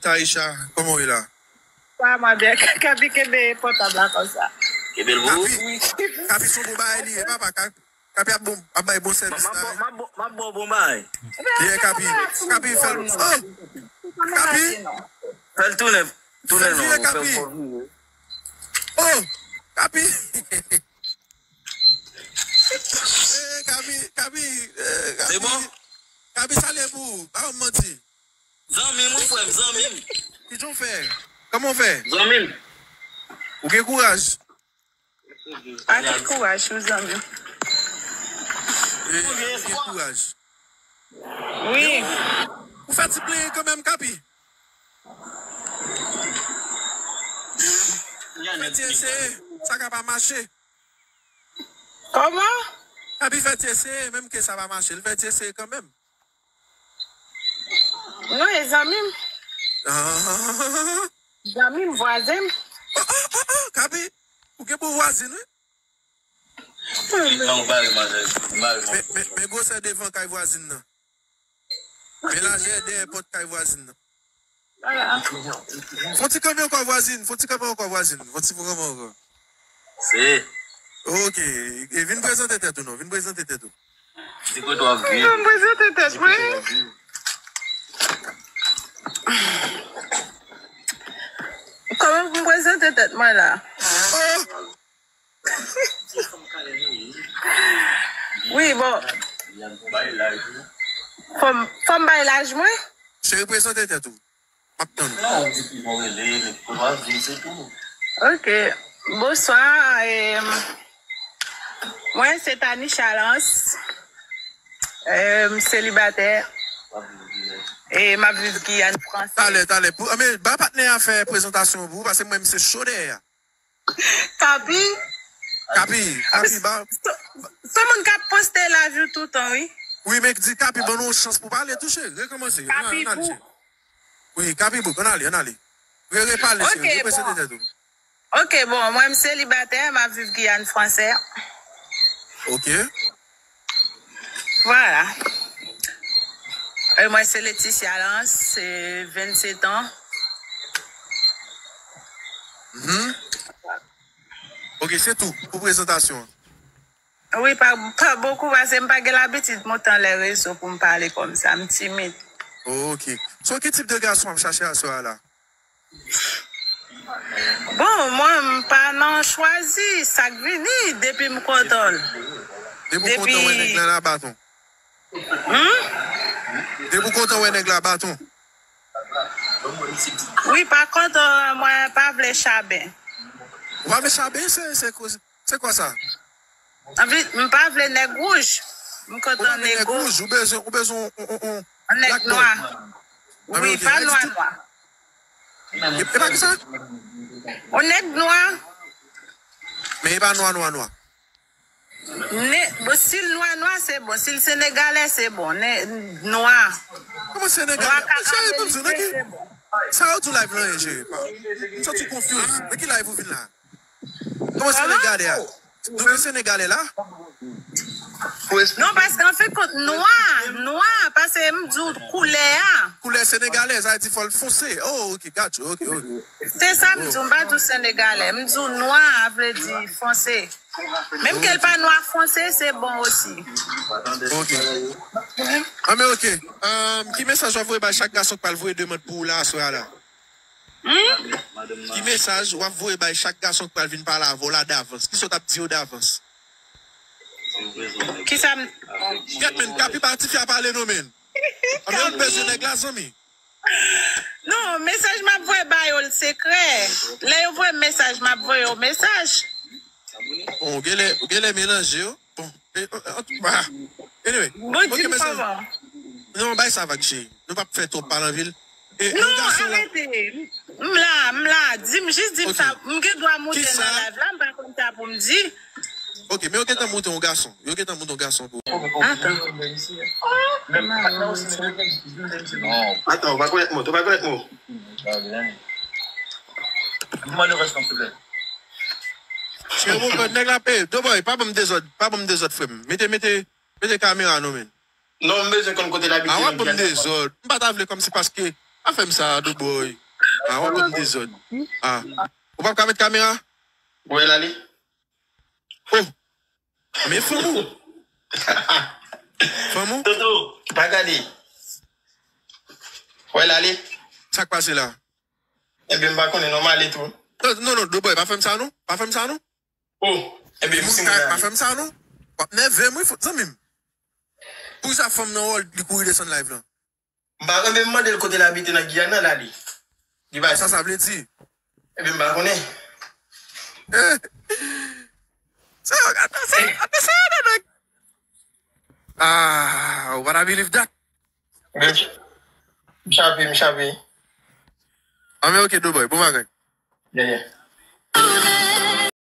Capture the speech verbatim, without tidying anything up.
Taïcha, kòman w ye la? Sa mwen byen. Kapi kenbe pòtab la konsa. Kenbe l pou ou. Kapi, Kapi se yon bon bagay li ye, papa. Kapi, Kapi ap bon, ap bay bon sèvis la. M ap ba w bon bagay. Yeah, Kapi. Kapi, fè l. Oh! Kapi! Fè l tounen, tounen non, fè l bon vire. Oh! Kapi! Eh, Kapi, Kapi, eh, Kapi. Se bon? Kapi, sa l ye pou ou? Pa ban m manti. Zanmi m, wi, frè m, zanmi m. Kijan w fè? Kòman w fè? Zanmi m. Ou gen kouraj. Anpil kouraj, wi, zanmi m. Eh, ou gen kouraj. Wi. Ou fè ti plenyen kanmenm, Kapi. Fè ti eseye, sa ka pa mache. Kòman? Kapi fè ti eseye, menm ke sa pa mache, l fè ti eseye kanmenm. Non, e zanmi m. Ah. Zanmi m, vwazen m. Oh, oh, oh, oh, Kapi, ou gen bon vwazin, wi. Li pran ou bare manzè, bare manzè. Men, men, men gwosè devan kay vwazin nan. Men lajè dèyè pòt kay vwazin nan. Fon ti kanpe ankò vwazin, fon ti kanpe ankò vwazin, fon ti kanpe ankò. Se. Ok, e vin prezante tèt ou non, vin prezante tèt ou. Di kote w ap viv. Vin prezante tèt mwen. Kòman pou m prezante tèt mwen la? Oh! Wi, bon. Fò m, fò m bay laj mwen? Cheri, prezante tèt ou. M ap tann ou. Non, di ki jan w rele, met kote w ap viv, se tou. Ok. Bonswa. Em, mwen, se Tanisha Lance. Em, selibatè. E m ap viv Giyàn fransèz. Talè, talè. Pou, men, ba patnè a fè prezantasyon pou ou, paske mwen, m se cho dèyè a. Kapi. Kapi, Kapi, ba. Se, se moun k ap poste live yo toutan, wi. Wi, men di Kapi ban nou yon chans pou pale tou, cheri. Rekòmanse. Ann ale, ann ale, cheri. Wi, Kapi Bouk, ann ale, ann ale. Re, repale, cheri. Ok, reprezante tèt ou. Ok, bon, mwen, m selibatè, m ap viv Giyàn fransèz. Ok. Vwala. E mwen, se Laetitia Lance, se vennsetan. Mhm. Ok, se tou pou prezantasyon an. Wi, pa, pa bokou, paske m pa gen labitid monte anlè rezo pou m pale kòmsa, m timid. Ok. So, ki tip de gason w ap chache aswè a la? Bon, mwen, m pa nan chwazi, sa k vini, depi m kontan l. Depi w kontan wè nèg la, la baton. Hmm? Depi w kontan wè nèg la, baton. Wi, pa kont, mwen pa vle chaben. Ou pa vle chaben, se, se, se kwa sa? Anvi, m pa vle nèg wouj. M kontan nèg wouj. Ou bezwen, ou bezwen on, on, on, on nèg nwa. Wi, pa nwa nwa. E, e pa ki sa? On nèg nwa. Men e pa nwa, nwa, nwa. Ne, bon, si l nwa, nwa, se bon. Si l senegalè, se bon. Ne, nwa. Kòman senegalè? Nwa ka ameriken, se bon. Sa yo di w live lan ye, cheri? M santi w confuse. Nan ki live ou vin la? Kòman senegalè a? Nou gen senegalè la? Non, paske an fen kont, nwa, nwa, paske m di w koulè a. Koulè senegalè, sa vle di fò l fonse. Oh, ok, got you, ok, ok. Se sa m di w, m pa di w senegalè. M di w nwa a vle di fonse. Menm ke l pa nwa fonse, se bon osi. Ok. Anben, ok. Ahn, ki mesaj w ap voye bay chak gason k pral voye demann pou ou la, aswè a la? Hmm? Ki mesaj w ap voye bay chak gason k pral vin pale avè w la davans? Kisa w t ap di yo davans? Kisa m... Gèt, men, Kapi pa ti fi a pale non, men. Anben, ou bezwen nèg la, zanmi. Non, mesaj m ap voye ba yo, l sekrè. Lè yo voye m mesaj, m ap voye yo mesaj. Bon, ou genlè, ou genlè melanje yo. Bon, e, e, an tou, ah. Anyway, bon, di m kòman. Non, bay sa vag, cheri. Nou p ap fè twòp pale anpil. E, non, arete. M la, m la. Di m, jis di m sa. M gen dwa moute nan live la, m pa konn sa pou m di. Ok, men yo gentan moute yon gason. Yo gentan moute yon gason pou ou. Atan. Atan, ou pa konèt mwen, ou pa konèt mwen. Cheri, mon pè, nèg la, eh, Doughboy, pa ban m dezòd, pa ban m dezòd, frè m. Mete, mete, mete kamera non, men. Non, m bezwen konn kote l abite. A, w ap ban m dezòd. M pa ta vle kòmsi paske Pa fè m sa, Douboy. Ah, w ap ban m dezòd. Ah. Ou p ap ka met kamera? Ou wè l ale? Oh! Men fanm ou? Fanm ou? Toto, pa gade. Ou wè l ale? Sa k pase la? Ebyen, m pa konnen non, m ale tou. Non, non, non, Douboy, pa fè m sa non. Pa fè m sa non. Oh, ebyen, m Moun si ka mwen pa ale. Fè m sa non. W ap nève m wi, zanmi m. Poukisa fanm nan wòl li kouri desann live lan? M pa, ebyen, m mande l kote l abite nan Giyàn nan, l ale. Li pa Sa sa vle di? Ebyen, m pa konnen. Sa yo gade sa, gade sa, nèg. Ah, what I believe that. Ebyen, m chape, m chape. Ah, men ok, Douboy, bon bagay. Yeah, yeah.